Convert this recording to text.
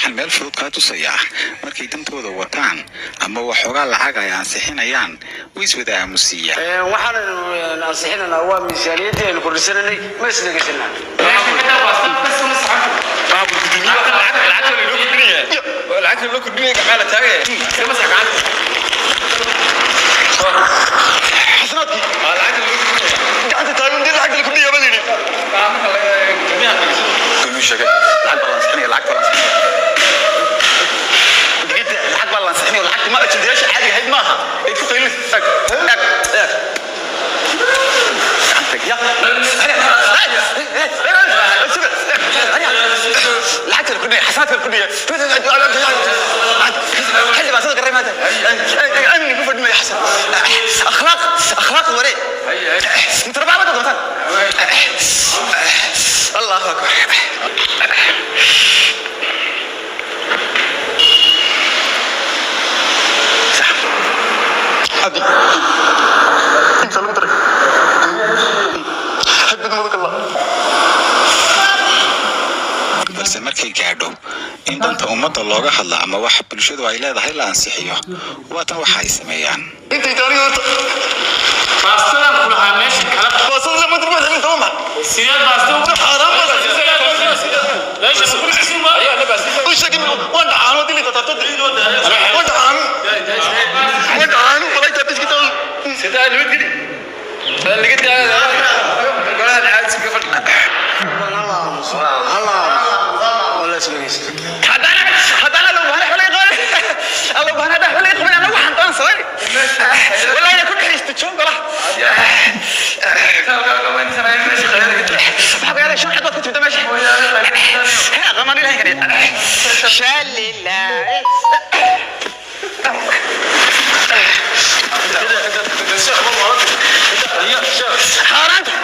Waxaan meel fudud kaa tusayaa, markay dantooda wataan ama waxoogaa lacag ay ansixinayaan, way iswada aamusiiyaan. Waxaanaynu ansixinaynaa waa miisaaniyaddii aynu kordhisananay. Ma isdhegeysanaa? Lacagta loo kordhinaya, gacmaa la taagaya, iska masax gacanta. Xasanaadkii. Lacagta loo kordhinaya. Gacanta taagan dee, lacagta la kordhinaya baa layidhi. Marka gudoomiyaha dhegeyso. Gudoomiyu sheegay lacag baa la ansixinaya, lacag baa la ansixinaya. Digida lacag baa la ansixinaya. Lacagta ma ajendayaasha caadiga ahayd maaha ay ku qaylin. Ag ag ag gacanta ya, lacagta la kordhinaya, xasanaadka la kordhinaya. Xilli baan soo garay maanta, amni ku fadhimaya. Xasan, akhlaaq, akhlaaq ware mutarabaa ma doontaan. Allahu akbar. Cabdi inta lagu daray xabad mudug. Balse markay gaadho in danta ummadda looga hadla ama wax bulshadu ay leedahay la ansixiyo, waatan waxa ay sameeyaan. Intay taariikhda horta. Baastadan ku lahaa meesha kala. Baasada lama dirbo xilin tama. Sideed baasta ugu xaaraan baa. Meesha ma U sheegay, waan dhacaano dili tatabto, waan dhacaano, waan dhacaano walay tabiskita. Sidaa nabadgeli laga daaya golaha caadsiga fadhi. Haddana loo baahna xulay qaban, loo baahna hadda xulay qaban. Anagu waxaan doon samay wallahi ina ku dhexaysto joogala. Waxaa ku yaala shan cid baad ku timida meesha qaman ilahay kani shalila. Xaaraanta.